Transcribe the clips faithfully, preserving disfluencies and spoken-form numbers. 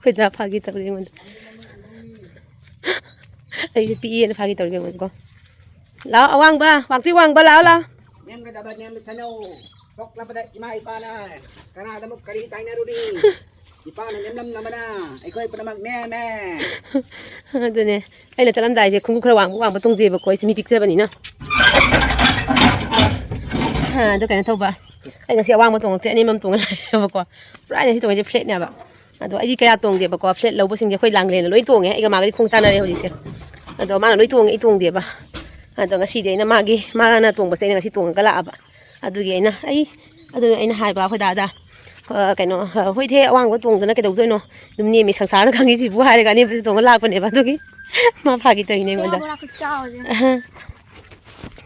ꯑꯩꯈꯣꯏꯗ ꯐꯥꯒꯤ ꯇꯧꯔꯤ ꯑꯩꯉꯣꯟꯗ꯫ ꯑꯩꯁꯦ ꯄꯤꯛꯑꯦꯅ ꯐꯥꯒꯤ ꯇꯧꯔꯤ ꯑꯩꯉꯣꯟꯗꯀꯣ꯫ ꯂꯥꯛꯑꯣ, ꯑꯋꯥꯡꯕ, ꯋꯥꯡꯇ꯭ꯔꯤꯛ ꯋꯥꯡꯕ, ꯂꯥꯛꯑꯣ, ꯂꯥꯛꯑꯣ꯫ ꯅꯦꯝꯒꯗꯕ ꯅꯦꯝꯁꯅꯨ꯫ ꯁꯣꯛꯂꯕꯗ ꯏꯃꯥ ꯏꯄꯥꯅ ꯀꯅꯥꯗ ꯑꯃꯨꯛ ꯀꯔꯤ ꯇꯥꯏꯅꯔꯨꯅꯤ? ꯏꯄꯥꯅ ꯅꯦꯝꯂꯝꯂꯕꯅ ꯑꯩꯈꯣꯏ ꯄꯨꯝꯅꯃꯛ ꯅꯦꯝꯃꯦ꯫ ꯑꯗꯨꯅꯦ, ꯑꯩꯅ ꯆꯠꯂꯝꯗꯥꯏꯁꯦ ꯈꯣꯡꯎꯞ ꯈꯔ ꯋꯥꯡꯕ ꯋꯥꯡꯕ ꯇꯣꯡꯖꯩꯕꯀꯣ, ꯑꯩꯁꯦ ꯃꯤ ꯄꯤꯛꯆꯕꯅꯤꯅ꯫ ꯑꯗꯣ ꯀꯩꯅꯣ ꯇꯧꯕ, ꯑꯩ ꯉꯁꯤ ꯑꯋꯥꯡꯕ ꯇꯣꯡꯉꯛꯇ꯭ꯔꯦ, ꯑꯅꯦꯝꯕ ꯑꯃ ꯇꯣꯡꯉ ꯂꯥꯛꯑꯦꯕꯀꯣ꯫ ꯄꯨꯔꯥ ꯑꯩꯅ ꯁꯤ ꯇꯣꯡꯉꯤꯁꯦ ꯐ꯭ꯂꯦꯠꯅꯦꯕ꯫ ꯑꯗꯣ ꯑꯩꯗꯤ ꯀꯌꯥ ꯇꯣꯡꯗꯦꯕꯀꯣ, ꯐ꯭ꯂꯦꯠ ꯂꯧꯕꯁꯤꯡꯁꯦ ꯑꯩꯈꯣꯏ ꯂꯥꯡꯂꯦꯟꯅ ꯂꯣꯏ ꯇꯣꯡꯉꯦ, ꯑꯩꯒ ꯃꯥꯒꯗꯤ ꯈꯣꯡ ꯆꯥꯟꯅꯔꯦ ꯍꯧꯖꯤꯛꯁꯦ꯫ ꯑꯗꯣ ꯃꯥꯅ ꯂꯣꯏ ꯇꯣꯡꯉꯦ, ꯑꯩ ꯇꯣꯡꯗꯦꯕ꯫ ꯑꯗꯣ ꯉꯁꯤꯗꯤ ꯑꯩꯅ ꯃꯥꯒꯤ, ꯃꯥꯅ ꯇꯣꯡꯕꯁꯦ ꯑꯩꯅ ꯉꯁꯤ ꯇꯣꯡꯉꯒ ꯂꯥꯛꯑꯕ꯫ ꯑꯗꯨꯒꯤ ꯑꯩꯅ, ꯑꯩ, ꯑꯗꯨꯒꯤ ꯑꯩꯅ ꯍꯥꯏꯕ ꯑꯩꯈꯣꯏ ꯗꯥꯗ, "ꯑ, ꯀꯩꯅꯣ, ꯑ, ꯍꯣꯏꯗꯤ ꯑꯋꯥꯡꯕ ꯇꯣꯡꯗꯅ ꯀꯩꯗꯧꯗꯣꯏꯅꯣ? ꯑꯗꯨꯝ ꯅꯦꯝꯃꯤ ꯁꯪꯁꯥꯔꯅ ꯈꯪꯉꯤꯁꯤꯕꯨ" ꯍꯥꯏꯔꯒ ꯑꯅꯦꯝꯕꯁꯦ ꯇꯣꯡꯉ ꯂꯥꯛꯄꯅꯦꯕ꯫ ꯑꯗꯨꯒꯤ ꯃꯥ ꯐꯥꯒꯤ ꯇꯧꯔꯤꯅꯦ ꯑꯩꯉꯣꯟꯗ꯫ ꯕꯣꯔꯥ ꯈꯨꯆꯥꯎꯁꯦ꯫ ꯑꯍ꯫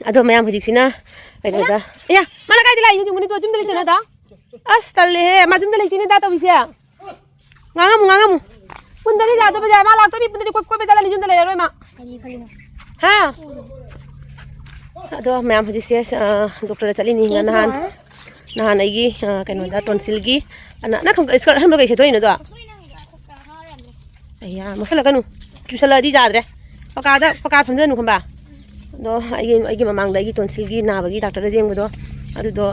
ꯑꯗꯣ ꯃꯌꯥꯝ ꯍꯧꯖꯤꯛꯁꯤꯅ ꯀꯩꯅꯣꯗ, ꯑꯌꯥ, ꯃꯥꯅ ꯀꯥꯏꯗ ꯂꯥꯛꯏꯅꯣ ꯍꯧꯖꯤꯛ? ꯃꯅꯤꯄꯨꯔ ꯌꯨꯝꯗ ꯂꯩꯇꯅ ꯗꯥ? ꯑꯁ, ꯇꯜꯂꯦꯍꯦ, ꯃꯥ ꯌꯨꯝꯗ ꯂꯩꯇꯦꯅꯦ ꯗꯥ ꯇꯧꯔꯤꯁꯦ꯫ ꯉꯥꯡꯉꯝꯃꯨ, ꯉꯥꯡꯉꯝꯃꯨ꯫ ꯄꯨꯟꯗ꯭ꯔꯗꯤ ꯌꯥꯗꯕ ꯌꯥꯏ꯫ ꯃꯥ ꯂꯥꯛꯇꯣꯏ ꯃꯤ ꯄꯨꯟꯗ꯭ꯔꯗꯤ ꯀꯣꯏ-, ꯀꯣꯏꯕ ꯆꯠꯂꯅꯤ, ꯌꯨꯝꯗ ꯂꯩꯔꯔꯣꯏ ꯃꯥ꯫ ꯀꯔꯤ ꯈꯜꯂꯤꯅꯣ? ꯍꯥ? ꯑꯗꯣ ꯃꯌꯥꯝ ꯍꯧꯖꯤꯛꯁꯦ, ꯑ, ꯗꯣꯛꯇꯔꯗ ꯆꯠꯂꯤꯅꯤ꯫ ꯀꯦꯁ ꯅꯍꯥꯟ, ꯂꯥꯛꯑꯦ? ꯅꯍꯥꯟ ꯑꯩꯒꯤ, ꯑ, ꯀꯩꯅꯣꯗ ꯇꯣꯟꯁꯤꯜꯒꯤ, ꯑ, ꯅ-, ꯅꯪ ꯈꯪ-, ꯏꯁꯀꯔꯠ ꯑꯍꯟꯕ ꯀꯩ ꯁꯦꯠꯇꯣꯏꯅꯣ ꯑꯗꯣ? ꯑꯩꯈꯣꯏ ꯅꯪꯒꯤꯗꯣ ꯑꯁ ꯈꯔ ꯍꯥꯔꯝꯃꯦ꯫ ꯑꯩꯌꯥ, ꯃꯣꯠꯁꯜꯂꯛꯀꯅꯨ꯫ ꯆꯨꯁꯜꯂꯛꯑꯗꯤ ꯌꯥꯗ꯭ꯔꯦ꯫ ꯄꯀꯥꯗ, ꯄꯀꯥ ꯐꯝꯖꯅꯨ ꯈꯪꯕ꯫ ꯑꯗꯣ ꯑꯩꯒꯤ, ꯑꯩꯒꯤ ꯃꯃꯥꯡꯗ ꯑꯩꯒꯤ ꯇꯣꯟꯁꯤꯜꯒꯤ ꯅꯥꯕꯒꯤ ꯗꯥꯛꯇꯔꯗ ꯌꯦꯡꯕꯗꯣ, ꯑꯗꯨꯗꯣ,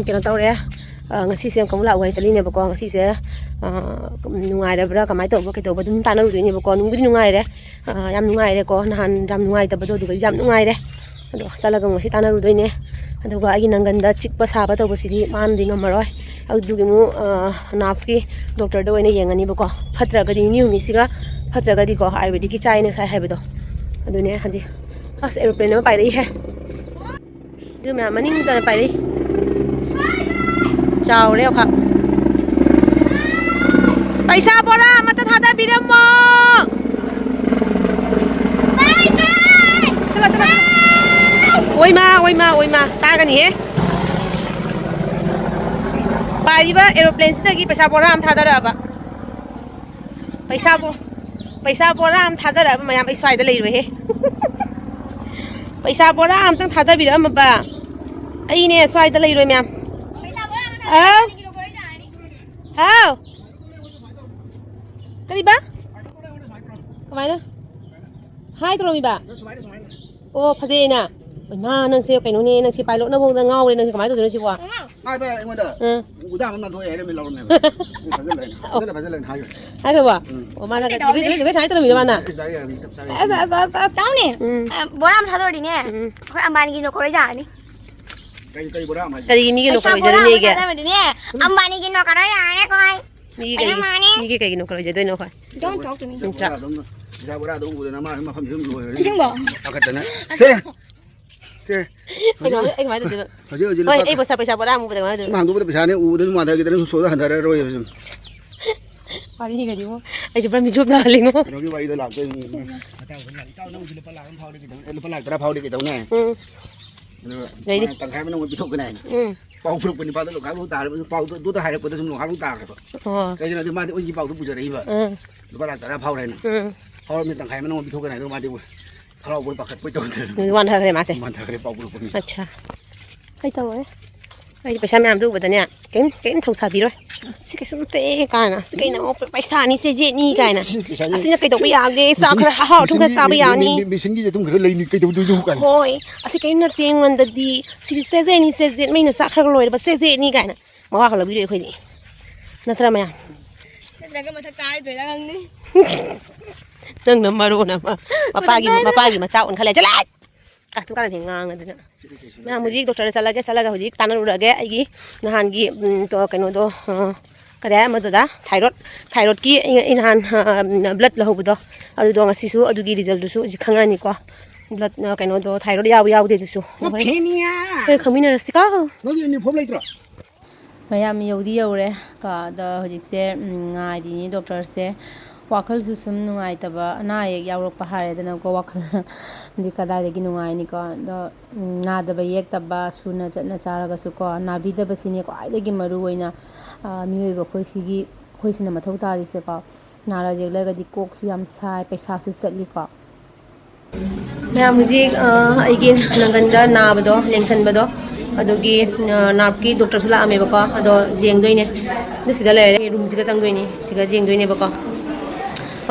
ꯀꯩꯅꯣ ꯇꯧꯔꯦ꯫ ꯑ, ꯉꯁꯤꯁꯦ ꯑꯃꯨꯛ ꯂꯥꯛꯑꯣ ꯍꯥꯏ ꯆꯠꯂꯤꯅꯦꯕꯀꯣ꯫ ꯉꯁꯤꯁꯦ, ꯑ, ꯅꯨꯡꯉꯥꯏꯔꯕ꯭ꯔꯥ, ꯀꯃꯥꯏꯅ ꯇꯧꯕ, ꯀꯩꯗꯧꯕ ꯑꯗꯨꯝ ꯇꯥꯟꯅꯔꯨꯗꯣꯏꯅꯦꯕꯀꯣ꯫ ꯅꯨꯡꯕꯨꯗꯤ ꯅꯨꯡꯉꯥꯏꯔꯦ꯫ ꯑ, ꯌꯥꯝ ꯅꯨꯡꯉꯥꯏꯔꯦꯀꯣ꯫ ꯅꯍꯥꯟ ꯌꯥꯝ ꯅꯨꯡꯉꯥꯏꯇꯕꯗꯣ, ꯑꯗꯨꯒ ꯌꯥꯝ ꯅꯨꯡꯉꯥꯏꯔꯦ꯫ ꯑꯗꯣ ꯆꯠꯂꯒ ꯉꯁꯤ ꯇꯥꯟꯅꯔꯨꯗꯣꯏꯅꯦ꯫ ꯑꯗꯨꯒ ꯑꯩꯒꯤ ꯅꯪꯒꯟꯗ ꯆꯤꯛꯄ ꯁꯥꯕ ꯇꯧꯕꯁꯤꯗꯤ ꯃꯥꯅꯗꯤ ꯉꯝꯃꯔꯣꯏ꯫ ꯑꯗꯨꯒꯤ ꯑꯃꯨꯛ, ꯑ, ꯅꯥꯐꯀꯤ ꯗꯣꯛꯇꯔꯗ ꯑꯣꯏꯅ ꯌꯦꯡꯉꯅꯤꯕꯀꯣ꯫ ꯐꯠꯇ꯭ꯔꯒꯗꯤ ꯅꯤꯅꯤ ꯍꯨꯝꯅꯤꯁꯤꯒ ꯐꯠꯇ꯭ꯔꯒꯗꯤꯀꯣ, ꯑꯥꯌꯨꯔꯕꯦꯗꯤꯛꯀꯤ ꯆꯥꯏꯅ ꯉꯁꯥꯏ ꯍꯥꯏꯕꯗꯣ꯫ ꯑꯗꯨꯅꯦ, ꯍꯥꯏꯗꯤ, ꯑꯁ, ꯑꯦꯔꯣꯄ꯭ꯂꯦꯟ ꯑꯃ ꯄꯥꯏꯔꯛꯏꯍꯦ꯫ ꯑꯗꯨ ꯃꯌꯥꯝ ꯃꯅꯤꯡꯗ ꯄꯥꯏꯔꯛꯏ꯫ ꯆꯥꯎꯔꯦ ꯑꯣꯈꯥꯛ꯫ ꯄꯩꯁꯥ ꯕꯣꯔꯥ ꯑꯃꯇ ꯊꯥꯗꯕꯤꯔꯝꯃꯣ꯫ ꯆꯠꯂꯣ, ꯆꯠꯂꯣ, ꯆꯠꯂꯣ꯫ ꯑꯣꯏꯃꯥ, ꯑꯣꯏꯃꯥ, ꯑꯣꯏꯃꯥ, ꯇꯥꯒꯅꯤꯍꯦ꯫ ꯄꯥꯏꯔꯤꯕ ꯑꯦꯔꯣꯄ꯭ꯂꯦꯟꯁꯤꯗꯒꯤ ꯄꯩꯁꯥ ꯕꯣꯔꯥ ꯑꯃ ꯊꯥꯗꯔꯛꯑꯕ꯫ ꯄꯩꯁꯥ ꯕꯣ-, ꯄꯩꯁꯥ ꯕꯣꯔꯥ ꯑꯃ ꯊꯥꯗꯔꯛꯑꯕ ꯃꯌꯥꯝ, ꯑꯩ ꯁ꯭ꯋꯥꯏꯗ ꯂꯩꯔꯣꯏꯍꯦ꯫ ꯄꯩꯁꯥ ꯕꯣꯔꯥ ꯑꯝꯇꯪ ꯊꯥꯗꯕꯤꯔꯛꯑꯝꯃꯕ꯫ ꯑꯩꯅꯦ ꯁ꯭ꯋꯥꯏꯗ ꯂꯩꯔꯣꯏ ꯃꯌꯥꯝ꯫ ꯍꯥꯎ? ꯍꯥꯎ? ꯀꯔꯤꯕ? ꯀꯃꯥꯏꯅ? ꯍꯥꯏ ꯇꯧꯔꯝꯃꯤꯕ? ꯑꯣ, ꯐꯖꯩꯅ꯫ ꯏꯃꯥ, ꯅꯪꯁꯦ ꯀꯩꯅꯣꯅꯦ, ꯅꯪꯁꯦ ꯄꯥꯏꯂꯣꯠꯅ ꯐꯥꯎꯗ ꯉꯥꯎꯔꯦ, ꯅꯪꯁꯦ ꯀꯃꯥꯏꯅ ꯇꯧꯗꯣꯏꯅꯣ ꯁꯤꯕꯣ? ꯍꯥꯏꯕ ꯑꯩꯉꯣꯟꯗ꯫ ꯎꯝ꯫ ꯎꯗꯥꯡ ꯑꯃ ꯅꯥꯟꯊꯣꯛꯑꯦ ꯍꯥꯏꯔꯝꯃꯤ ꯂꯧꯔꯝꯃꯦꯕ꯫ ꯑꯩ ꯐꯖꯅ ꯂꯩꯅ꯫ ꯐꯖꯅ, ꯐꯖꯅ ꯂꯩꯅ ꯍꯥꯏꯈ꯭ꯔꯦ꯫ ꯍꯥꯏꯈ꯭ꯔꯕꯣ? ꯎꯝ꯫ ꯑꯣ, ꯃꯥꯅ ꯀꯩꯗꯧꯕꯒꯤ? ꯀꯩꯗꯧꯕꯒꯤ ꯁꯨꯃꯥꯏꯅ ꯇꯧꯔꯝꯃꯤꯅꯣ ꯃꯥꯅ? ꯆꯞ ꯆꯥꯔꯦ, ꯌꯥꯔꯦ, ꯆꯞ ꯆꯥꯔꯦ꯫ ꯑꯁ, ꯑꯁ, ꯑꯁ, ꯑꯁ꯫ ꯇꯥꯎꯅꯦ꯫ ꯎꯝ꯫ ꯑ, ꯕꯣꯔꯥ ꯑꯃ ꯊꯥꯗꯣꯛꯑꯗꯤꯅꯦ, ꯎꯝ꯫ ꯑꯩꯈꯣꯏ ꯑꯝꯕꯥꯅꯤꯒꯤ ꯅꯣꯀꯔ ꯑꯣꯏ ꯌꯥꯔꯅꯤ꯫ ꯀꯔꯤ, ꯀꯔꯤ ꯕꯣꯔꯥ ꯑꯃ ꯍꯥꯏꯁꯦ? ꯀꯔꯤꯒꯤ ꯃꯤꯒꯤ ꯄꯩꯁꯥ ꯅꯣꯀꯔ ꯕꯣꯔꯥ ꯑꯃ ꯑꯣꯏꯖꯔꯨꯅꯦꯒꯦ? ꯊꯥꯗꯕꯗꯤꯅꯦ, ꯑꯝꯕꯥꯅꯤꯒꯤ ꯅꯣꯀꯔ ꯑꯣꯏ ꯌꯥꯔꯅꯤ ꯑꯩꯈꯣꯏ꯫ ꯃꯤꯒꯤ ꯀꯩꯒꯤ, ꯀꯩꯅꯣ ꯃꯥꯅꯦ꯫ ꯃꯤꯒꯤ ꯀꯩꯒꯤ ꯅꯣꯀꯔ ꯑꯣꯏꯖꯗꯣꯏꯅꯣ ꯑꯩꯈꯣꯏ? Don't talk to me. ꯄꯩꯁꯥ ꯕꯣꯔꯥꯗꯣ ꯑꯃꯨꯛ, ꯄꯩꯁꯥ ꯕꯣꯔꯥꯗꯣ ꯎꯕꯗꯅ ꯃꯥ ꯃꯐꯝꯁꯤ ꯑꯗꯨꯝ ꯂꯣꯏꯔꯅꯤ꯫ ꯑꯁꯦꯡꯕꯣ? ꯄꯥꯈꯠꯇꯅ꯫ ꯁꯦ! ꯁꯦ! ꯍꯧꯖꯤꯛ, ꯑꯩ ꯀꯃꯥꯏꯅ ꯇꯧꯗꯣꯏꯕ? ꯍꯧꯖꯤꯛ, ꯍꯧꯖꯤꯛ ꯍꯣꯏ, ꯂꯨꯄꯥ ꯑꯩ ꯄꯩꯁꯥ, ꯄꯩꯁꯥ ꯕꯣꯔꯥ ꯑꯃꯨꯕꯗ ꯀꯃꯥꯏꯅ ꯇꯧꯗꯣꯏꯕ? ꯁꯨꯝ ꯍꯥꯡꯗꯣꯛꯄꯗ ꯄꯩꯁꯥꯅꯦ ꯎꯕꯗ ꯑꯗꯨꯝ ꯃꯥꯟꯊꯈꯤꯗꯅ ꯁꯨꯝ ꯁꯣꯗ ꯍꯟꯊꯔꯔꯣꯏꯕ ꯁꯨꯝ꯫ ꯋꯥꯔꯤꯒꯗꯤꯕꯣ꯫ ꯑꯩꯁꯦ ꯄꯨꯔꯥ ꯃꯤꯖꯣꯞ ꯇꯥꯍꯜꯂꯤꯉꯣ꯫ ꯀꯩꯅꯣꯒꯤ ꯋꯥꯔꯤꯗꯣ ꯂꯥꯛꯇꯣꯏꯅꯤ꯫ ꯏꯇꯥꯎ, ꯅꯪ ꯍꯧꯖꯤꯛ ꯂꯨꯄꯥ ꯂꯥꯛ ꯑꯃ ꯐꯥꯎꯔꯗꯤ ꯀꯩꯗꯧꯅꯤ? ꯑꯦ, ꯂꯨꯄꯥ ꯂꯥꯛ ꯇꯔꯥ ꯐꯥꯎꯔꯗꯤ ꯀꯩꯗꯧꯅꯤ? ꯎꯝ꯫ ꯑꯗꯨꯒ ꯂꯩꯅꯤ꯫ ꯃꯥꯅ ꯇꯪꯈꯥꯏ ꯑꯃ ꯅꯪꯉꯣꯟꯗ ꯄꯤꯊꯣꯛꯀꯅꯤ ꯍꯥꯏꯅ꯫ ꯎꯝ꯫ ꯄꯥꯎ ꯄꯨꯔꯛꯄ ꯅꯨꯄꯥꯗꯣ ꯂꯣꯡꯈꯥꯛ ꯂꯣꯡ ꯇꯥꯔꯕ, ꯄꯥꯎꯗꯣ ꯑꯗꯨꯗ ꯍꯥꯏꯔꯛꯄꯗ ꯁꯨꯝ ꯂꯣꯡꯈꯥꯛ ꯂꯣꯡ ꯇꯥꯈ꯭ꯔꯕ꯫ ꯑꯣ꯫ ꯀꯩꯒꯤꯅꯣꯗꯤ ꯃꯥꯗꯤ ꯑꯩꯒꯤ ꯄꯥꯎꯗꯣ ꯄꯨꯖꯔꯛꯏꯕ꯫ ꯎꯝ꯫ ꯂꯨꯄꯥ ꯂꯥꯛ ꯇꯔꯥ ꯐꯥꯎꯔꯦꯅ꯫ ꯎꯝ꯫ ꯐꯥꯎꯔꯕꯅꯤꯅ ꯇꯪꯈꯥꯏ ꯑꯃ ꯅꯉꯣꯟꯗ ꯄꯤꯊꯣꯛꯀꯅꯤ ꯍꯥꯏꯗꯣ ꯃꯥꯗꯤ ꯍꯔꯥꯎꯕꯣꯏ ꯄꯥꯈꯠꯄꯣꯏ ꯇꯧꯗꯅ꯫ ꯑꯗꯨꯗꯤ ꯋꯥꯟꯊꯈ꯭ꯔꯦ ꯃꯥꯁꯦ꯫ ꯋꯥꯟꯊꯈ꯭ꯔꯦ ꯄꯥꯎ ꯄꯨꯔꯛꯄ ꯃꯤ꯫ ꯑꯠꯁꯥ꯫ ꯑꯩ ꯇꯧꯔꯣꯏ꯫ ꯑꯩꯗꯤ ꯄꯩꯁꯥ ꯃꯌꯥꯝꯗꯣ ꯎꯕꯗꯅꯦ, ꯀꯩꯝ, ꯀꯩꯝ ꯊꯧꯁꯥꯕꯤꯔꯣꯏ꯫ "ꯁꯤ ꯀꯩꯁꯨ ꯅꯠꯇꯦ" ꯀꯥꯏꯅ, "ꯁꯤ ꯀꯩꯅꯣ, ꯄꯩꯁꯥꯅꯤ ꯁꯦ, ꯖꯦꯠꯅꯤ" ꯀꯥꯏꯅ꯫ ꯁꯤ ꯄꯩꯁꯥꯁꯦ "ꯑꯁꯤꯅ ꯀꯩꯗꯧꯕ ꯌꯥꯒꯦ? ꯆꯥꯛ ꯈꯔ ꯑꯍꯥꯎ ꯑꯊꯨꯝ ꯈꯔ ꯆꯥꯕ ꯌꯥꯅꯤ꯫ ꯃꯦꯁꯤꯟꯒꯤ ꯑꯗꯨꯝ ꯈꯔ ꯂꯩꯅꯤ, ꯀꯩꯗꯧꯗꯣꯏꯅꯣ?" ꯀꯥꯏꯅ꯫ ꯍꯣꯏ, "ꯑꯁꯤ ꯀꯩꯝ ꯅꯠꯇꯦ ꯑꯩꯉꯣꯟꯗꯗꯤ꯫ ꯁꯤꯗꯤ ꯁꯦ, ꯖꯦꯠꯅꯤ ꯁꯦ, ꯖꯦꯠ ꯃꯩꯅ ꯆꯥꯛ ꯈꯔ ꯂꯣꯏꯔꯕ ꯁꯦ, ꯖꯦꯠꯅꯤ" ꯀꯥꯏꯅ꯫ ꯃꯋꯥ ꯈꯔ ꯂꯧꯕꯤꯔꯣꯏ ꯑꯩꯈꯣꯏꯗꯤ꯫ ꯅꯠꯇ꯭ꯔꯥ ꯃꯌꯥꯝ? ꯅꯠꯇ꯭ꯔꯒ ꯃꯊꯛꯇ ꯍꯥꯏꯗꯣꯏꯔꯥ ꯈꯪꯗꯦ꯫ ꯅꯪꯅ ꯃꯔꯣꯟ ꯑꯃ꯫ ꯃꯄꯥꯒꯤ, ꯃꯊꯛꯇ ꯍꯥꯏꯗꯣꯏꯔꯥ? ꯃꯄꯥꯒꯤ ꯃꯆꯥ ꯑꯣꯟꯈꯠꯂꯦ꯫ ꯆꯠꯂꯣ! ꯀꯥꯇꯨ ꯀꯥꯔꯟ ꯍꯦꯛ ꯉꯥꯡꯉꯗꯅ꯫ ꯃꯌꯥꯝ ꯍꯧꯖꯤꯛ ꯗꯣꯛꯇꯔꯗ ꯆꯠꯂꯒꯦ, ꯆꯠꯂꯒ ꯍꯧꯖꯤꯛ ꯇꯥꯟꯅꯔꯨꯔꯒꯦ꯫ ꯑꯩꯒꯤ ꯅꯍꯥꯟꯒꯤ, ꯎꯝ, ꯇꯣ-, ꯀꯩꯅꯣꯗꯣ, ꯑ, ꯀꯔꯤ ꯍꯥꯏ ꯑꯃꯗꯨꯗ? ꯊꯥꯏꯔꯣꯏꯗ, ꯊꯥꯏꯔꯣꯏꯗꯀꯤ ꯑꯩ, ꯑꯩ ꯅꯍꯥꯟ, ꯑ, ꯎꯝ, ꯕ꯭ꯂꯗ ꯂꯧꯍꯧꯕꯗꯣ, ꯑꯗꯨꯗꯣ ꯉꯁꯤꯁꯨ ꯑꯗꯨꯒꯤ ꯔꯤꯖꯜꯗꯨꯁꯨ ꯍꯧꯖꯤꯛ ꯈꯪꯉꯛꯑꯅꯤꯀꯣ꯫ ꯕ꯭ꯂꯗ, ꯑ, ꯀꯩꯅꯣꯗꯣ, ꯊꯥꯏꯔꯣꯏꯗ ꯌꯥꯎꯕ ꯌꯥꯎꯗꯦꯗꯨꯁꯨ꯫ ꯍꯣꯔꯦꯟ, ꯃꯐꯦꯅꯤꯌꯥ! ꯍꯣꯔꯦꯟ ꯈꯪꯃꯤꯟꯅꯔꯁꯤꯀꯣ꯫ ꯅꯣꯏꯒꯤ ꯌꯨꯅꯤꯐꯣꯔꯝ ꯂꯩꯇ꯭ꯔꯣ? ꯃꯌꯥꯝ ꯌꯧꯗꯤ ꯌꯧꯔꯦ ꯀꯣ, ꯑꯗꯣ ꯍꯧꯖꯤꯛꯁꯦ, ꯎꯝ, ꯉꯥꯏꯔꯤꯅꯤ ꯗꯣꯛꯇꯔꯁꯦ꯫ ꯋꯥꯈꯜꯁꯨ ꯁꯨꯝ ꯅꯨꯡꯉꯥꯏꯇꯕ, ꯑꯅꯥ ꯑꯌꯦꯛ ꯌꯥꯎꯔꯛꯄ ꯍꯥꯏꯔꯦꯗꯅꯀꯣ, ꯋꯥꯈꯜꯗꯤ ꯀꯗꯥꯏꯗꯒꯤ ꯅꯨꯡꯉꯥꯏꯅꯤꯀꯣ? ꯑꯗꯣ, ꯎꯝ, ꯅꯥꯗꯕ ꯌꯦꯛꯇꯕ, ꯁꯨꯅ ꯆꯠꯅ ꯆꯥꯔꯒꯁꯨꯀꯣ, ꯅꯥꯕꯤꯗꯕꯁꯤꯅꯤ ꯈ꯭ꯋꯥꯏꯗꯒꯤ ꯃꯔꯨ ꯑꯣꯏꯅ, ꯑ, ꯃꯤꯑꯣꯏꯕ ꯑꯩꯈꯣꯏ ꯁꯤꯒꯤ, ꯑꯩꯈꯣꯏꯁꯤꯅ ꯃꯊꯧ ꯇꯥꯔꯤꯁꯦꯀꯣ꯫ ꯅꯥꯔ ꯌꯦꯛꯂꯒꯗꯤ ꯀꯣꯛꯁꯨ ꯌꯥꯝ ꯁꯥꯏ, ꯄꯩꯁꯥꯁꯨ ꯆꯠꯂꯤꯀꯣ꯫ ꯃꯌꯥꯝ ꯍꯧꯖꯤꯛ, ꯑ, ꯑꯩꯒꯤ ꯅꯪꯒꯟꯗ ꯅꯥꯕꯗꯣ, ꯂꯦꯡꯁꯟꯕꯗꯣ, ꯑꯗꯨꯒꯤ, ꯑ, ꯅꯥꯔꯞꯀꯤ ꯗꯣꯛꯇꯔꯁꯨ ꯂꯥꯛꯑꯝꯃꯦꯕꯀꯣ, ꯑꯗꯣ ꯌꯦꯡꯗꯣꯏꯅꯦ꯫ ꯑꯗꯨ ꯁꯤꯗ ꯂꯩꯔꯦ, ꯔꯨꯝꯁꯤꯒ ꯆꯪꯗꯣꯏꯅꯦ, ꯁꯤꯒ ꯌꯦꯡꯗꯣꯏꯅꯦꯕꯀꯣ꯫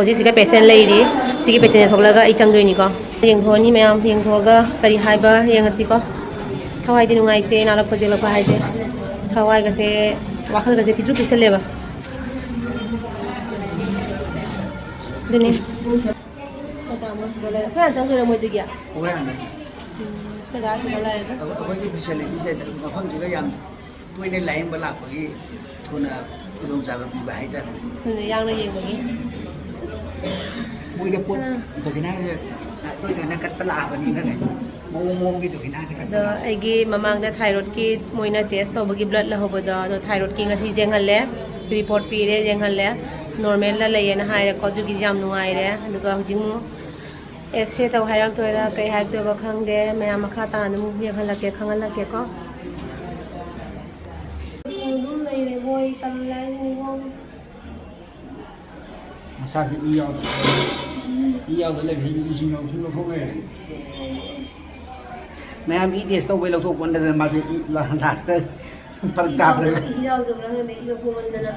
ꯍꯧꯖꯤꯛꯁꯤꯒ ꯄꯦꯁꯦꯟ ꯂꯩꯔꯤ꯫ ꯁꯤꯒꯤ ꯄꯦꯁꯦꯟꯁꯦ ꯊꯣꯛꯂꯒ ꯑꯩ ꯆꯪꯗꯣꯏꯅꯤꯀꯣ꯫ ꯌꯦꯡꯊꯣꯛꯑꯅꯤ ꯃꯌꯥꯝ, ꯌꯦꯡꯊꯣꯛꯑꯒ ꯀꯔꯤ ꯍꯥꯏꯕ ꯌꯦꯡꯉꯁꯤꯀꯣ꯫ ꯊꯋꯥꯏꯗꯤ ꯅꯨꯡꯉꯥꯏꯇꯦ ꯅꯥꯔꯛꯄ ꯌꯦꯛꯂꯛꯄ ꯍꯥꯏꯁꯦ꯫ ꯊꯋꯥꯏꯒꯁꯦ, ꯋꯥꯈꯜꯒꯁꯦ ꯄꯤꯛꯇ꯭ꯔꯨ ꯄꯤꯛꯁꯜꯂꯦꯕ꯫ ꯑꯗꯨꯅꯤ꯫ ꯃꯣꯏ ꯇꯥꯃꯣ ꯁꯤꯗ ꯂꯩꯔꯦ꯫ ꯑꯩꯈꯣꯏ ꯍꯥꯟꯅ ꯆꯪꯗꯣꯏꯔꯣ ꯃꯣꯏꯗꯒꯤ? ꯍꯣꯏ, ꯍꯥꯟꯅ꯫ ꯎꯝ, ꯑꯩꯈꯣꯏ ꯗꯥ ꯁꯤꯗ ꯂꯩꯔꯦ꯫ ꯑꯩꯈꯣꯏꯒꯤ ꯐꯦꯁꯤꯂꯤꯇꯤꯁꯦ ꯃꯐꯝꯁꯤꯒ ꯌꯥꯝ ꯇꯣꯏꯅ ꯂꯥꯌꯦꯡꯕ ꯂꯥꯛꯄꯒꯤ ꯊꯨꯅ ꯈꯨꯗꯣꯡꯆꯥꯕ ꯄꯤꯕ ꯍꯥꯏꯇꯥꯔꯦ꯫ ꯊꯨꯅ ꯌꯥꯡꯅ ꯌꯦꯡꯕꯒꯤ꯫ ꯃꯣꯏꯗ ꯄꯣꯠ ꯎꯝ꯫ ꯗꯈꯤꯅꯥꯁꯦ ꯇꯣꯏ ꯇꯣꯏꯅ ꯀꯠꯄ ꯂꯥꯛꯑꯕꯅꯤꯅꯅꯦ, ꯃꯑꯣꯡ ꯃꯑꯣꯡꯒꯤ ꯗꯈꯤꯅꯥꯁꯦ ꯀꯠꯄ ꯑꯗꯣ ꯂꯥꯛꯑꯕꯅꯤ꯫ ꯑꯩꯒꯤ ꯃꯃꯥꯡꯗ ꯊꯥꯏꯔꯣꯏꯗꯀꯤ ꯃꯣꯏꯅ ꯇꯦꯁ ꯇꯧꯕꯒꯤ ꯕ꯭ꯂꯗ ꯂꯧꯍꯧꯕꯗꯣ, ꯑꯗꯣ ꯊꯥꯏꯔꯣꯏꯗꯀꯤ ꯉꯁꯤ ꯌꯦꯡꯍꯜꯂꯦ, ꯔꯤꯄꯣꯔꯠ ꯄꯤꯔꯦ, ꯌꯦꯡꯍꯜꯂꯦ, ꯅꯣꯔꯃꯦꯜꯗ ꯂꯩꯌꯦꯅ ꯍꯥꯏꯔꯦꯀꯣ꯫ ꯑꯗꯨꯒꯤꯗꯤ ꯌꯥꯝ ꯅꯨꯡꯉꯥꯏꯔꯦ꯫ ꯑꯗꯨꯒ ꯍꯧꯖꯤꯛ ꯑꯃꯨꯛ ꯑꯦꯛꯁꯔꯦ ꯇꯧ ꯍꯥꯏꯔꯛꯇꯣꯏꯔꯥ ꯀꯩ ꯍꯥꯏꯔꯛꯇꯣꯏꯕ ꯈꯪꯗꯦ꯫ ꯃꯌꯥꯝ ꯃꯈꯥ ꯇꯥꯅ ꯑꯗꯨꯝ ꯌꯦꯡꯍꯜꯂꯛꯀꯦ, ꯈꯪꯍꯜꯂꯛꯀꯦꯀꯣ꯫ ꯑꯗꯨꯝ ꯂꯩꯔꯦ ꯃꯣꯏ ꯇꯜꯂꯦ ꯍꯥꯏꯁꯤꯅꯤꯀꯣ꯫ ꯃꯁꯥꯁꯦ ꯏ ꯌꯥꯎꯗ꯭ꯔꯦ꯫ ꯏ ꯌꯥꯎꯗ ꯂꯩꯕꯁꯤ ꯏꯁꯤꯡ ꯂꯧ-, ꯁꯨꯝ ꯂꯧꯊꯣꯛ ꯂꯩꯔꯦ꯫ ꯃꯌꯥꯝ ꯏ ꯇꯦꯁ ꯇꯧꯕꯩ ꯂꯧꯊꯣꯛꯄ ꯅꯠꯇꯅ ꯃꯥꯁꯦ ꯏ ꯂꯥ-, ꯂꯥꯁꯇ ꯐꯔꯛ ꯏ ꯇꯥꯕ꯭ꯔꯥ? ꯌꯥꯎꯗꯕ-, ꯏ ꯌꯥꯎꯗꯕ꯭ꯔꯥ ꯈꯪꯗꯦ, ꯏ ꯂꯧꯊꯣꯛꯃꯟꯗꯅ꯫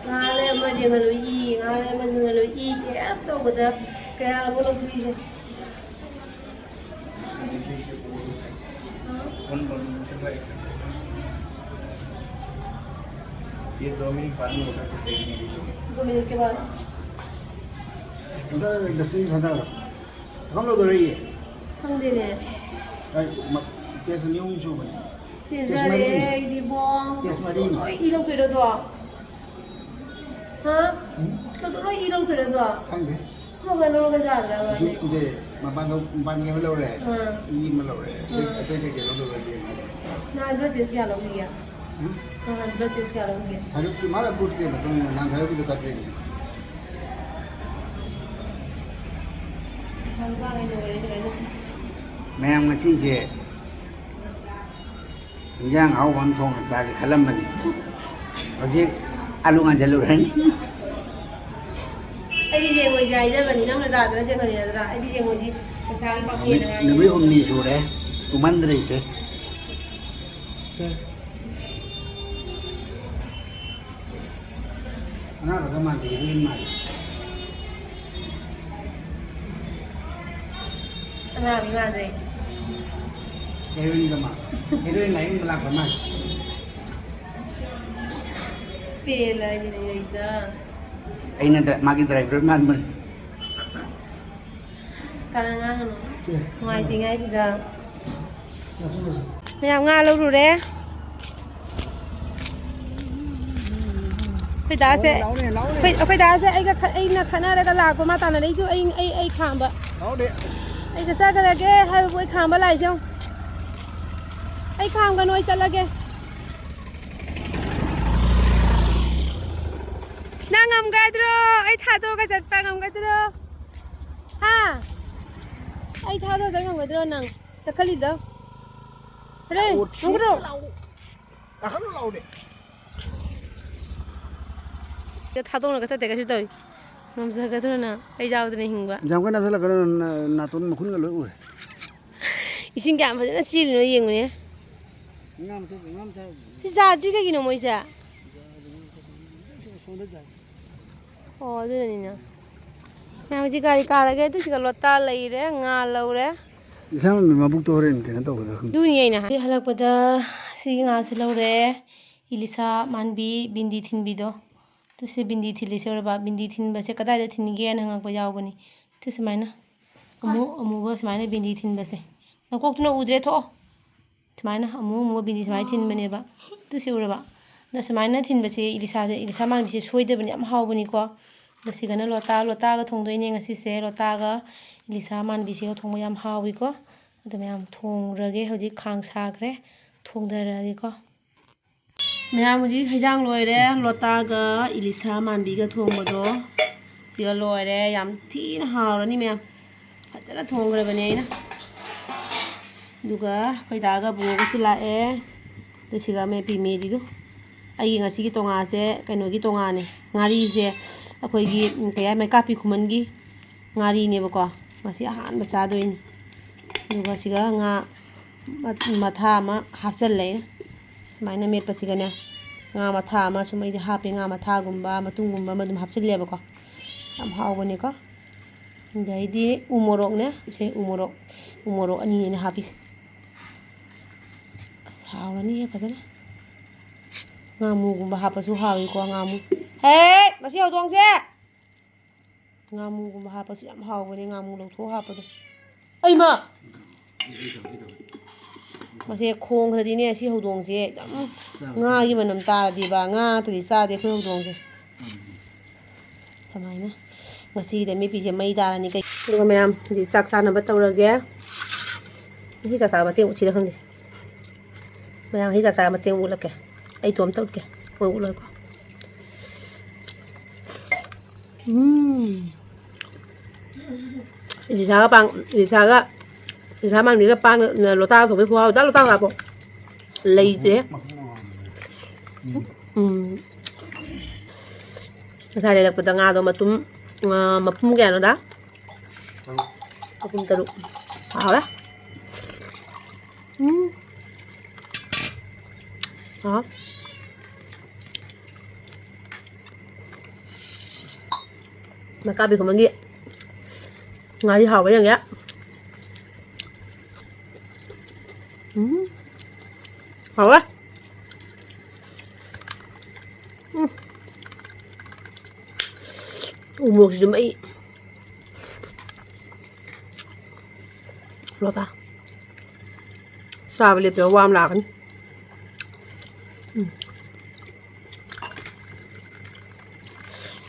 ꯉꯥꯏꯍꯥꯛ ꯂꯩꯔ ꯑꯃ ꯌꯦꯡꯍꯜꯂꯨꯏ, ꯏ, ꯉꯥꯏꯍꯥꯛ ꯂꯩꯔ ꯑꯃ ꯌꯦꯡꯍꯜꯂꯨꯏ, ꯏ ꯇꯦꯁ ꯇꯧꯕꯗ ꯀꯌꯥꯅꯣ ꯂꯧꯊꯣꯛꯏꯁꯦ꯫ कौन बन-, ये दो मिनट बाद में होगा, कुछ देर नहीं। दो मिनट के बाद। ꯑꯝꯇ ꯗꯁꯕꯤꯟ ꯊꯥꯗꯔꯣ꯫ ꯀꯔꯝ ꯂꯧꯗꯣꯔꯛꯏ? ꯈꯪꯗꯦꯅꯦ꯫ ꯑꯩ ꯃ-, ꯇꯦꯁ ꯑꯅꯤ ꯑꯍꯨꯝ ꯁꯨꯕꯅꯦ꯫ ꯇꯦꯁ ꯄꯦꯟꯖꯔꯦ ꯃꯔꯤꯅꯤ꯫ ꯑꯩꯗꯤꯕꯣ꯫ ꯇꯦꯁ ꯃꯔꯤꯅꯤ꯫ ꯂꯣꯏ ꯏ ꯂꯧꯗꯣꯏꯔꯣ ꯑꯗꯣ? ꯍꯥ? ꯎꯝ? ꯂꯧꯗꯣ-, ꯂꯣꯏ ꯏ ꯂꯧꯗꯣꯏꯔꯣ ꯑꯗꯣ? ꯈꯪꯗꯦ꯫ ꯑꯃꯒ ꯂꯧꯔꯒ ꯌꯥꯗ꯭ꯔꯕ? ꯍꯧꯖꯤꯛ ꯅꯠꯇꯦ, ꯃꯄꯥꯟ ꯊꯣꯛ-, ꯃꯄꯥꯟꯒꯤ ꯑꯃ ꯂꯧꯔꯦ꯫ ꯑꯥ꯫ ꯏ ꯑꯃ ꯂꯧꯔꯦ꯫ ꯑꯇꯩ, ꯑꯥ꯫ ꯑꯇꯩ ꯀꯩꯀꯩ ꯂꯧꯗꯣꯏꯕ ꯌꯦꯡꯉꯒꯦ꯫ ꯅꯍꯥꯟ ꯕ꯭ꯂꯗ ꯇꯦꯁ ꯀꯌꯥ ꯂꯧꯈꯤꯒꯦ? ꯎꯝ? ꯅꯍꯥꯟ ꯕ꯭ꯂꯗ ꯇꯦꯁ ꯀꯌꯥ ꯂꯧꯈꯤꯒꯦ? ꯊꯥꯏꯔꯣꯏꯗꯀꯤ, ꯃꯥꯅ ꯒ꯭ꯔꯨꯞꯀꯤ ꯃꯇꯨꯡ ꯏꯟꯅ ꯅꯍꯥꯟ ꯊꯥꯏꯔꯣꯏꯗꯀꯤꯗꯣ ꯆꯥꯇ꯭ꯔꯦꯠꯅꯤ꯫ ꯄꯩꯁꯥ ꯂꯨꯄꯥ ꯂꯩꯇꯕ ꯑꯩꯅ ꯀꯩꯅꯣ꯫ ꯃꯌꯥꯝ ꯉꯁꯤꯁꯦ ꯏꯟꯖꯥꯡ ꯑꯍꯥꯎꯕ ꯑꯃ ꯊꯣꯡꯉ ꯆꯥꯒꯦ ꯈꯜꯂꯝꯕꯅꯤ꯫ ꯍꯧꯖꯤꯛ ꯑꯂꯨ ꯉꯥꯟꯁꯤꯜꯂꯨꯔꯅꯤ꯫ ꯑꯩꯗꯤ ꯌꯦꯡꯉꯣꯏꯁꯦ ꯍꯥꯏꯖꯕꯅꯤ, ꯅꯪꯅ ꯆꯥꯗꯅ ꯌꯦꯡꯍꯟꯅꯤ ꯅꯠꯇ꯭ꯔꯥ? ꯑꯩꯗꯤ ꯌꯦꯡꯉꯣꯏꯁꯤ ꯄꯩꯁꯥꯒꯤ ꯄꯥꯈꯦꯅ ꯅꯨꯃꯤꯠ, ꯍꯥꯏ꯫ ꯅꯨꯃꯤꯠ ꯍꯨꯝꯅꯤ ꯁꯨꯔꯦ ꯇꯨꯝꯍꯟꯗ꯭ꯔꯤꯁꯦ꯫ ꯁꯦ꯫ ꯑꯅꯥꯕꯒ ꯃꯥꯟꯗꯦ, ꯏꯕꯦꯟ ꯃꯥꯜꯂꯦ꯫ ꯉꯥꯡꯕ ꯃꯥꯟꯗ꯭ꯔꯦ꯫ ꯍꯦꯔꯣꯏꯟꯒ ꯃꯥ-, ꯍꯦꯔꯣꯏꯟ ꯂꯥꯏꯌꯦꯡꯕ ꯂꯥꯛꯄ ꯃꯥꯜꯂꯦ꯫ ꯄꯦꯜꯂꯦ ꯍꯥꯏꯁꯤꯅꯦ ꯑꯩꯗ꯫ ꯑꯩꯅ ꯗ꯭ꯔ-, ꯃꯥꯒꯤ ꯗ꯭ꯔꯥꯏꯚꯔ ꯃꯥꯟꯕꯅꯦ꯫ ꯀꯥꯟꯅ ꯉꯥꯡꯒꯅꯨ꯫ ꯁꯦ, ꯅꯨꯡꯉꯥꯏꯇ꯭ꯔꯤꯉꯥꯏꯁꯤꯗ꯫ ꯆꯠꯂꯨꯔꯁꯤ꯫ ꯃꯌꯥꯝ ꯉꯥ ꯂꯧꯔꯨꯔꯦ꯫ ꯑꯩꯈꯣꯏ ꯗꯥꯁꯦ, ꯂꯥꯎꯅꯦ, ꯂꯥꯎꯅꯦ, ꯂꯥꯎꯅꯦ꯫ ꯑꯩꯈꯣꯏ, ꯑꯩꯈꯣꯏ ꯗꯥꯁꯦ ꯑꯩꯒ ꯈ-, ꯑꯩꯅ ꯈꯠꯅꯔꯒ ꯂꯥꯛꯄ ꯃꯥ ꯇꯥꯟꯅꯔꯛꯏꯗꯨ ꯑꯩ, ꯑꯩ, ꯑꯩ ꯈꯥꯝꯕ꯫ ꯂꯥꯎꯅꯦ꯫ ꯑꯩ ꯆꯠꯆꯈ꯭ꯔꯒꯦ ꯍꯥꯏꯕꯕꯨ ꯑꯩ ꯈꯥꯝꯕ ꯂꯥꯛꯏꯁꯦ ꯌꯦꯡꯉꯨ꯫ ꯑꯩ ꯈꯥꯝꯒꯅꯨ, ꯑꯩ ꯆꯠꯂꯒꯦ꯫ ꯅꯪ ꯉꯝꯒꯗ꯭ꯔꯣ? ꯑꯩ ꯊꯥꯗꯣꯛꯑꯒ ꯆꯠꯄ ꯉꯝꯒꯗ꯭ꯔꯣ? ꯍꯥ? ꯑꯩ ꯊꯥꯗꯣꯛꯑꯒ ꯆꯠ ꯉꯝꯒꯗ꯭ꯔꯣ ꯅꯪ? ꯆꯠꯈꯠꯂꯤꯗꯣ? ꯍꯣꯔꯦꯟ ꯂꯥꯛꯑꯣ, ꯉꯝꯒꯗ꯭ꯔꯣ? ꯂꯥꯛꯑꯣ꯫ ꯀꯥꯈꯠꯂꯨ ꯂꯥꯛꯑꯣꯅꯦ꯫ ꯊꯥꯗꯣꯛꯅꯒ ꯆꯠꯇꯦ ꯀꯩꯁꯨ ꯇꯧꯏ꯫ ꯉꯝꯖꯒꯗ꯭ꯔꯣ ꯅꯪ? ꯑꯩ ꯌꯥꯎꯗꯅ ꯍꯤꯡꯕ꯫ ꯌꯥꯝ ꯀꯟꯅ ꯅꯛꯁꯜꯂꯛꯀꯅꯨ, ꯅ-, ꯅꯥꯇꯣꯟ ꯃꯈꯨꯟꯒ ꯂꯣꯏ ꯎꯔꯦ꯫ ꯏꯁꯤꯡ ꯀꯌꯥꯝ ꯐꯖꯅ ꯆꯦꯜꯂꯤꯅꯣ ꯌꯦꯡꯉꯨꯅꯦ꯫ ꯉꯥ ꯃꯆꯥ, ꯉꯥ ꯃꯆꯥ꯫ ꯁꯤ ꯖꯥꯗ꯭ꯔꯤ ꯀꯩꯒꯤꯅꯣ ꯃꯣꯏꯁꯦ? ꯁꯣꯝꯗ ꯖꯥꯏ꯫ ꯑꯣ, ꯑꯗꯨꯅꯅꯤꯅ꯫ ꯃꯌꯥꯝ ꯍꯧꯖꯤꯛ ꯒꯥꯔꯤ ꯀꯥꯔꯒꯦ꯫ ꯑꯗꯨ ꯁꯤꯒ ꯂꯣꯇꯥ ꯂꯩꯔꯦ, ꯉꯥ ꯂꯧꯔꯦ꯫ ꯏꯁꯥꯃꯛ ꯃꯕꯨꯛꯇꯣ ꯍꯣꯔꯦꯟ ꯀꯩꯅꯣ ꯇꯧꯒꯗ꯭ꯔꯥ ꯈꯪꯗꯦ꯫ ꯑꯗꯨꯅꯤ ꯑꯩꯅ ꯍꯥꯏ-, ꯍꯜꯂꯛꯄꯗ ꯁꯤꯒꯤ ꯉꯥꯁꯦ ꯂꯧꯔꯦ꯫ ꯏꯂꯤꯁꯥ ꯃꯥꯟꯕꯤ ꯕꯤꯟꯗꯤ ꯊꯤꯟꯕꯤꯗꯣ꯫ ꯑꯗꯨ ꯁꯤ ꯕꯤꯟꯗꯤ ꯊꯤꯜꯂꯤꯁꯦ ꯎꯔꯕ? ꯕꯤꯟꯗꯤ ꯊꯤꯟꯕꯁꯦ ꯀꯗꯥꯏꯗ ꯊꯤꯟꯒꯦꯅ ꯍꯪꯉꯛꯄ ꯌꯥꯎꯕꯅꯤ꯫ ꯑꯗꯨ ꯁꯨꯃꯥꯏꯅ ꯑꯃꯨ-, ꯑꯃꯨꯕ ꯁꯨꯃꯥꯏꯅ ꯕꯤꯟꯗꯤ ꯊꯤꯟꯕꯁꯦ꯫ ꯅꯀꯣꯛꯇꯨꯅ ꯎꯗ꯭ꯔꯦ, ꯊꯣꯛꯑꯣ꯫ ꯁꯨꯃꯥꯏꯅ ꯑꯃꯨ ꯑꯃꯨꯕ ꯕꯤꯟꯗꯤ ꯁꯨꯃꯥꯏꯅ ꯊꯤꯟꯕꯅꯦꯕ꯫ ꯑꯗꯨ ꯁꯤ ꯎꯔꯕ? ꯑꯗ ꯁꯨꯃꯥꯏꯅ ꯊꯤꯟꯕꯁꯦ ꯏꯂꯤꯁꯥꯁꯦ, ꯏꯂꯤꯁꯥ ꯃꯥꯟꯕꯤꯁꯦ ꯁꯣꯏꯗꯕꯅꯤ, ꯌꯥꯝ ꯍꯥꯎꯕꯅꯤꯀꯣ꯫ ꯑꯗ ꯁꯤꯒꯅ ꯂꯣꯇꯥ, ꯂꯣꯇꯥꯒ ꯊꯣꯡꯗꯣꯏꯅꯦ ꯉꯁꯤꯁꯦ꯫ ꯂꯣꯇꯥꯒ ꯏꯂꯤꯁꯥ ꯃꯥꯟꯕꯤꯁꯤꯒ ꯊꯣꯡꯕ ꯌꯥꯝ ꯍꯥꯎꯋꯤꯀꯣ꯫ ꯑꯗ ꯃꯌꯥꯝ ꯊꯣꯡꯉꯨꯔꯒꯦ, ꯍꯧꯖꯤꯛ ꯈꯥꯡ ꯁꯥꯈ꯭ꯔꯦ, ꯊꯣꯡꯗꯔꯛꯑꯒꯦꯀꯣ꯫ ꯃꯌꯥꯝ ꯍꯧꯖꯤꯛ ꯍꯩꯖꯥꯡ ꯂꯣꯏꯔꯦ, ꯂꯣꯇꯥꯒ ꯏꯂꯤꯁꯥ ꯃꯥꯟꯕꯤꯒ ꯊꯣꯡꯕꯗꯣ ꯁꯤꯒ ꯂꯣꯏꯔꯦ꯫ ꯌꯥꯝ ꯊꯤꯅ ꯍꯥꯎꯔꯅꯤ ꯃꯌꯥꯝ꯫ ꯐꯖꯅ ꯊꯣꯡꯈ꯭ꯔꯕꯅꯦ ꯑꯩꯅ꯫ ꯑꯗꯨꯒ ꯑꯩꯈꯣꯏ ꯗꯥꯒ ꯕꯨꯡꯉꯣꯒꯁꯨ ꯂꯥꯛꯑꯦ꯫ ꯑꯗꯨ ꯁꯤꯒ ꯃꯦꯄꯤ ꯃꯦꯔꯤꯗꯣ꯫ ꯑꯩꯒꯤ ꯉꯁꯤꯒꯤ ꯇꯣꯉꯥꯁꯦ ꯀꯩꯅꯣꯒꯤ ꯇꯣꯉꯥꯅꯦ꯫ ꯉꯥꯔꯤꯁꯦ ꯑꯩꯈꯣꯏꯒꯤ, ꯎꯝ, ꯀꯩ ꯍꯥꯏ, ꯃꯩꯀꯥꯄꯤ ꯈꯨꯃꯟꯒꯤ ꯉꯥꯔꯤꯅꯦꯕꯀꯣ꯫ ꯉꯁꯤ ꯑꯍꯥꯟꯕ ꯆꯥꯗꯣꯏꯅꯤ꯫ ꯑꯗꯨꯒ ꯁꯤꯒ ꯉꯥ ꯃ-, ꯃꯊꯥ ꯑꯃ ꯍꯥꯞꯆꯜꯂꯦ꯫ ꯁꯨꯃꯥꯏꯅ ꯃꯦꯠꯄꯁꯤꯒꯅꯦ, ꯉꯥ ꯃꯊꯥ ꯑꯃ ꯁꯨꯝ ꯑꯩꯗꯤ ꯍꯥꯞꯄꯦ꯫ ꯉꯥ ꯃꯊꯥꯒꯨꯝꯕ, ꯃꯇꯨꯝꯒꯨꯝꯕ ꯑꯃ ꯑꯗꯨꯝ ꯍꯥꯞꯆꯤꯜꯂꯦꯕꯀꯣ꯫ ꯌꯥꯝ ꯍꯥꯎꯕꯅꯦꯀꯣ꯫ ꯑꯗꯩꯗꯤ ꯎ ꯃꯣꯔꯣꯛꯅꯦ꯫ ꯁꯦ ꯎ ꯃꯣꯔꯣꯛ, ꯎ ꯃꯣꯔꯣꯛ ꯑꯅꯤꯅꯦ ꯍꯥꯞꯄꯤꯁꯦ꯫ ꯑꯁ, ꯍꯥꯎꯔꯅꯤꯍꯦ ꯐꯖꯅ꯫ ꯉꯥꯃꯨꯒꯨꯝꯕ ꯍꯥꯞꯄꯁꯨ ꯍꯥꯎꯏꯀꯣ, ꯉꯥꯃꯨ꯫ ꯍꯦ! ꯃꯁꯤ ꯍꯧꯗꯣꯡꯁꯦ! ꯉꯥꯃꯨꯒꯨꯝꯕ ꯍꯥꯞꯄꯁꯨ ꯌꯥꯝ ꯍꯥꯎꯕꯅꯦ, ꯉꯥꯃꯨ ꯂꯧꯊꯣꯛꯑ ꯍꯥꯞꯄꯗꯣ꯫ ꯑꯩꯃ! ꯃꯁꯦ ꯈꯣꯡꯈ꯭ꯔꯗꯤꯅꯦ, ꯁꯤ ꯍꯧꯗꯣꯡꯁꯦ ꯌꯥꯝ ꯉꯥꯒꯤ ꯃꯅꯝ ꯇꯥꯔꯗꯤꯕ, ꯉꯥ ꯅꯠꯇ꯭ꯔꯗꯤ ꯆꯥꯗꯦ ꯑꯩꯈꯣꯏ ꯍꯧꯗꯣꯡꯁꯦ꯫ ꯁꯨꯃꯥꯏꯅ ꯉꯁꯤꯒꯤꯗ ꯃꯤꯠꯄꯤꯁꯦ ꯃꯩ ꯇꯥꯔꯅꯤ ꯀꯩ꯫ ꯑꯗꯨꯒ ꯃꯌꯥꯝ ꯍꯧꯖꯤꯛ ꯆꯥꯛ ꯆꯥꯅꯕ ꯇꯧꯔꯒꯦ꯫ ꯉꯁꯤ ꯆꯥꯛ ꯆꯥꯕ ꯃꯇꯦꯡ ꯎꯠꯁꯤꯔ ꯈꯪꯗꯦ꯫ ꯃꯌꯥꯝ ꯍꯧꯖꯤꯛ ꯆꯥꯛ ꯆꯥꯕ ꯃꯇꯦꯡ ꯎꯠꯂꯛꯀꯦ꯫ ꯑꯩ ꯏꯇꯣꯝꯇ ꯎꯠꯀꯦ꯫ ꯃꯣꯏ ꯎꯠꯂꯣꯏꯀꯣ꯫ ꯎꯝ꯫ ꯏꯂꯤꯁꯥꯒ ꯄꯥꯡ-, ꯏꯂꯤꯁꯥꯒ, ꯏꯂꯤꯁꯥ ꯃꯥꯡꯅꯤꯒ ꯄꯥꯡꯅ ꯂꯣꯇꯥ ꯊꯣꯡꯕꯩ ꯈꯨꯍꯥꯎꯗꯣ꯫ ꯂꯣꯇꯥ ꯂꯥꯛꯄꯣ? ꯂꯩꯇ꯭ꯔꯦ꯫ ꯎꯝ꯫ ꯉꯁꯥꯏ ꯂꯩꯔꯛꯄꯗ ꯉꯥꯗꯣ ꯃꯇꯨꯝ, ꯑ, ꯃꯄꯨꯝ ꯀꯌꯥꯅꯣꯗ? ꯃꯄꯨꯝ ꯇꯔꯨꯛ꯫ ꯍꯥꯎꯔꯦ꯫ ꯎꯝ꯫ ꯍꯥꯎ꯫ ꯃꯀꯥꯕꯤ ꯈꯨꯃꯟꯒꯤ ꯉꯥꯔꯤ ꯍꯥꯎꯕ ꯌꯦꯡꯒꯦ꯫ ꯎꯝ꯫ ꯍꯥꯎꯋꯦ꯫ ꯎꯝ꯫ ꯎ ꯃꯣꯔꯣꯛꯁꯤꯁꯨ ꯃꯩ꯫ ꯂꯣꯇꯥ꯫ ꯆꯥꯕ ꯂꯦꯞꯇꯕ ꯋꯥ ꯑꯃ ꯂꯥꯛꯀꯅꯤ꯫ ꯎꯝ꯫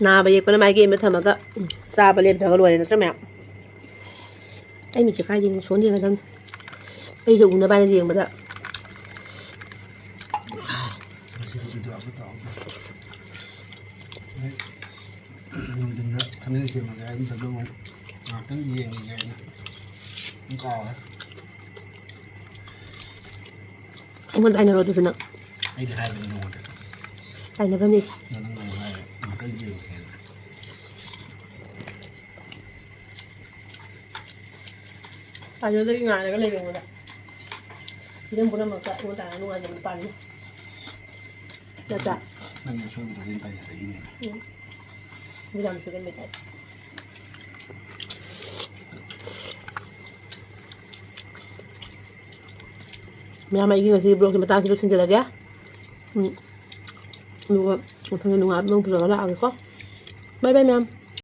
ꯅꯥꯕ ꯌꯦꯛꯄꯅ ꯃꯥꯏꯀꯩ ꯑꯃ ꯊꯝꯃꯒ, ꯎꯝ, ꯆꯥꯕ ꯂꯦꯞꯇ꯭ꯔꯒ ꯂꯣꯏꯔꯦ ꯅꯠꯇ꯭ꯔꯥ ꯃꯌꯥꯝ? ꯑꯩ ꯃꯤꯠꯁꯦ ꯀꯥꯏꯗ ꯌꯦꯡꯉꯤ? ꯁꯣꯟ ꯌꯦꯡꯒꯗꯕꯅꯤ꯫ ꯑꯩꯁꯦ ꯎꯅꯕ ꯍꯥꯏꯅ ꯌꯦꯡꯕꯗ꯫ ꯉꯁꯤꯗꯤ video upload ꯇꯧꯍꯧꯗ꯭ꯔꯦ꯫ ꯑꯩ ꯅꯨꯡꯊꯤꯟꯗ ꯊꯝꯃꯦꯜ ꯁꯦꯝꯃꯒꯦ ꯍꯥꯏꯕ ꯃꯇꯝꯗ ꯑꯃꯨꯛ ꯉꯥꯏꯍꯥꯛꯇꯪ ꯌꯦꯡꯉꯤꯒꯦ ꯍꯥꯏꯅ ꯑꯗꯨꯝ ꯀꯥꯎꯔꯦ꯫ ꯑꯩꯉꯣꯟꯗ ꯍꯥꯏꯅꯔꯣ ꯑꯗꯨꯁꯨ ꯅꯪ꯫ ꯑꯩꯗꯤ ꯍꯥꯏꯕꯅꯤ ꯅꯉꯣꯟꯗ꯫ ꯍꯥꯏꯅꯕꯅꯤ꯫ ꯅꯪ ꯅꯪ ꯍꯥꯏꯔꯦ꯫ ꯉꯥꯛꯇꯪ ꯌꯦꯡꯒꯦꯅ꯫ ꯑꯗꯨꯗꯒꯤ ꯉꯥꯏꯔꯒ ꯂꯩꯕ ꯑꯩꯉꯣꯟꯗ꯫ ꯐꯤꯂꯝ ꯄꯨꯝꯅꯃꯛꯇ ꯑꯩꯉꯣꯟꯗ ꯅꯨꯡꯉꯥꯏꯖꯕ ꯅꯨꯄꯥꯅꯤ꯫ ꯅꯠꯇ꯭ꯔꯥ? ꯅꯪꯒꯤ ꯑꯁꯣꯏꯕꯗꯣ ꯍꯣꯔꯦꯟ ꯇꯥꯏꯅꯔꯛꯏꯅꯦ꯫ ꯎꯝ꯫ ꯃꯤꯔꯥꯡ ꯆꯨꯔꯦꯟꯕꯩ ꯇꯥꯏꯞ꯫ ꯃꯌꯥꯝ, ꯑꯩꯒꯤ ꯉꯁꯤꯒꯤ vlogꯁꯦ ꯃꯇꯥꯡꯁꯤꯗ ꯂꯣꯏꯁꯤꯟꯖꯔꯒꯦ꯫ ꯎꯝ꯫ ꯑꯗꯨꯒ ꯃꯊꯪꯗ ꯅꯨꯡꯉꯥꯏꯕ ꯑꯃ ꯄꯨꯖꯔꯒ ꯂꯥꯛꯑꯒꯦꯀꯣ꯫ Bye bye ꯃꯌꯥꯝ꯫